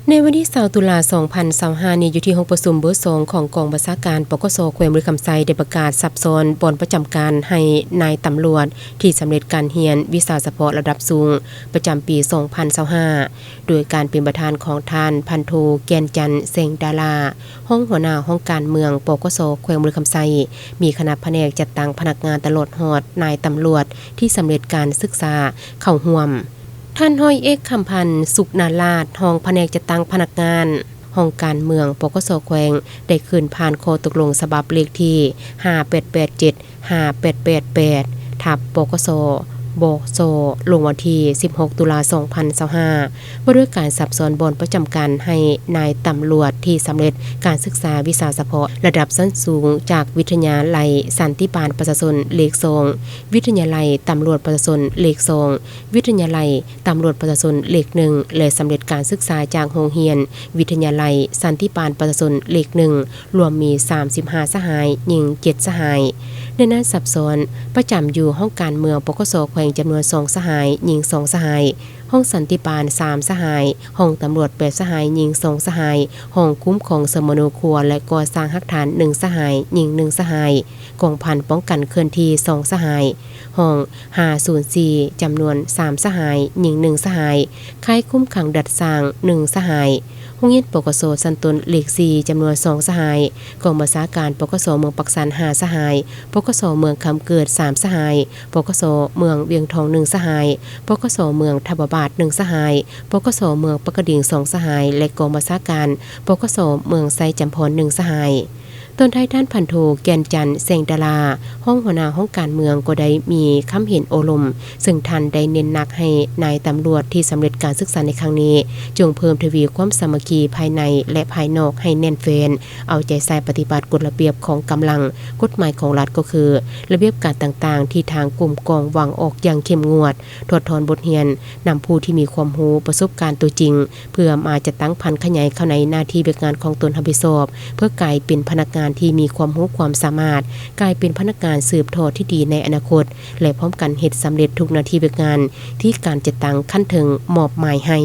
ໃນວັນທີຊາວ ຕຸລາ ສອງພັນຊາວຫ້ານີ້ ຢູ່ທີ່ຫ້ອງປະຊຸມເບີສອງຂອງກອງບັນຊາການ ປກສ ແຂວງບໍລິຄຳໄຊ ໄດ້ປະກາດສັບຊ້ອນບ່ອນປະຈຳການໃຫ້ນາຍຕຳຫຼວດທີ່ສຳເລັດການຮຽນວິຊາສະເພາະລະດັບສູງ ປະຈຳປີ ສອງພັນຊາວຫ້າ ໂດຍການເປັນປະທານຂອງທ່ານ ພັນໂທ ແກ່ນຈັນ ແສງດາລາ ຮອງຫົວໜ້າຫ້ອງການເມືອງ ປກສ ແຂວງບໍລິຄຳໄຊ, ມີຄະນະພະແນກຈັດຕັ້ງພະນັກງານຕະຫຼອດຮອດນາຍຕຳຫຼວດທີ່ສຳເລັດການສຶກສາເຂົ້າຮ່ວມ. ທ່ານຮ້ອຍເອກ ຄຳພັນ ສຸກນາລາດ ຮອງພະແນກຈັດຕັ້ງພະນັກງານຫ້ອງການເມືອງ ປກສ ແຂວງ ໄດ້ຂຶ້ນຜ່ານຂໍ້ຕົກລົງສະບັບເລກທີ ຫ້າແປດແປດເຈັດ ຫ້າແປດແປດແປດ ທັບ ປກສ ບສ ລົງວັນທີ ສິບຫົກ ຕຸລາ ສອງພັນຊາວຫ້າ ວ່າດ້ວຍການສັບຊ້ອນບ່ອນປະຈຳການໃຫ້ນາຍຕຳຫຼວດທີ່ສຳເລັດການສຶກສາວິຊາສະເພາະລະດັບຊັ້ນສູງ ຈາກວິທະຍາໄລສັນຕິບານປະຊາຊົນເລກສອງ, ວິທະຍາໄລຕຳຫຼວດປະຊາຊົນເລກສອງ, ວິທະຍາໄລຕຳຫຼວດປະຊາຊົນເລກໜຶ່ງ ແລະ ສຳເລັດການສຶກສາຈາກໂຮງຮຽນວິທະຍາໄລສັນຕິບານປະຊາຊົນເລກໜຶ່ງ ລວມມີ ສາມສິບຫ້າ ສະຫາຍ, ຍິງ ເຈັດ ສະຫາຍ. ໃນນັ້ນສັບຊ້ອນປະຈຳຢູ່ຫ້ອງການເມືອງ ປກສ ແຂວງ ຈຳນວນ ສອງ ສະຫາຍ, ຍິງ ສອງ ສະຫາຍ, ຫ້ອງສັນຕິບານ ສາມ ສະຫາຍ, ຫ້ອງຕຳຫຼວດ ແປດ ສະຫາຍ, ຍິງ ສອງ ສະຫາຍ, ຫ້ອງຄຸ້ມຄອງສຳມະໂນຄົວ ແລະ ກໍ່ສ້າງຮາກຖານ ໜຶ່ງ ສະຫາຍ, ຍິງ ໜຶ່ງ ສະຫາຍ, ກອງພັນປ້ອງກັນເຄື່ອນທີ່ ສອງ ສະຫາຍ, ຫ້ອງ ຫ້າສູນສີ່ ຈຳນວນ ສາມ ສະຫາຍ, ຍິງ ໜຶ່ງ ສະຫາຍ, ຄ້າຍຄຸມຂັງດັດສ້າງ ໜຶ່ງ ສະຫາຍ, ໂຮງຮຽນ ປກສ ຊັ້ນຕົ້ນເລກສີ່ ຈຳນວນ ສອງ ສະຫາຍ, ກອງບັນຊາການ ປກສ ເມືອງປາກຊັນ ຫ້າ ສະຫາຍ, ປກສ ເມືອງຄຳເກີດ ສາມ ສະຫາຍ, ປກສ ເມືອງວຽງທອງ ໜຶ່ງ ສະຫາຍ, ປກສ ເມືອງທຳບະບາດ ໜຶ່ງ ສະຫາຍ, ປກສ ເມືອງປາກກະດິງ ສອງ ສະຫາຍ ແລະ ກອງບັນຊາການ ປກສ ເມືອງໄຊຈຳພອນ ໜຶ່ງ ສະຫາຍ. ຕອນທ້າຍທ່ານພັນໂທ ແກ່ນຈັນ ແສງດາລາ ຮອງຫົວໜ້າຫ້ອງການເມືອງ ກໍໄດ້ມີຄຳເຫັນໂອ້ລົມ, ເຊິ່ງທ່ານໄດ້ເນັ້ນໜັກໃຫ້ນາຍຕຳຫຼວດທີ່ສຳເລັດການສຶກສາໃນຄັ້ງນີ້ ຈົ່ງເພີ່ມທະວີຄວາມສາມັກຄີພາຍໃນ ແລະ ພາຍນອກໃຫ້ແໜ້ນແຟ້ນ, ເອົາໃຈໃສ່ປະຕິບັດກົດລະບຽບຂອງກຳລັງ, ກົດໝາຍຂອງລັດ ກໍຄືລະບຽບການຕ່າງໆ ທີ່ທາງກົມກອງວາງອອກຢ່າງເຂັ້ມງວດ, ຖອດຖອນບົດຮຽນນຳຜູ້ທີ່ມີຄວາມຮູ້ປະສົບການຕົວຈິງ ເພື່ອມາຈັດຕັ້ງຜັນຂະຫຍາຍເຂົ້າໃນໜ້າທີ່ວຽກງານຂອງຕົນຮັບຜິດຊອບ, ເພື່ອກາຍເປັນພະນັກງານທີ່ມີຄວາມຮູ້ຄວາມສາມາດ, ກາຍເປັນພະນັກງານສືບທອດທີ່ດີໃນອະນາຄົດ ແລະ ພ້ອມກັນເຮັດສຳເລັດທຸກໜ້າທີ່ວຽກງານທີ່ການຈັດຕັ້ງຂັ້ນເທິງມອບໝາຍໃຫ້.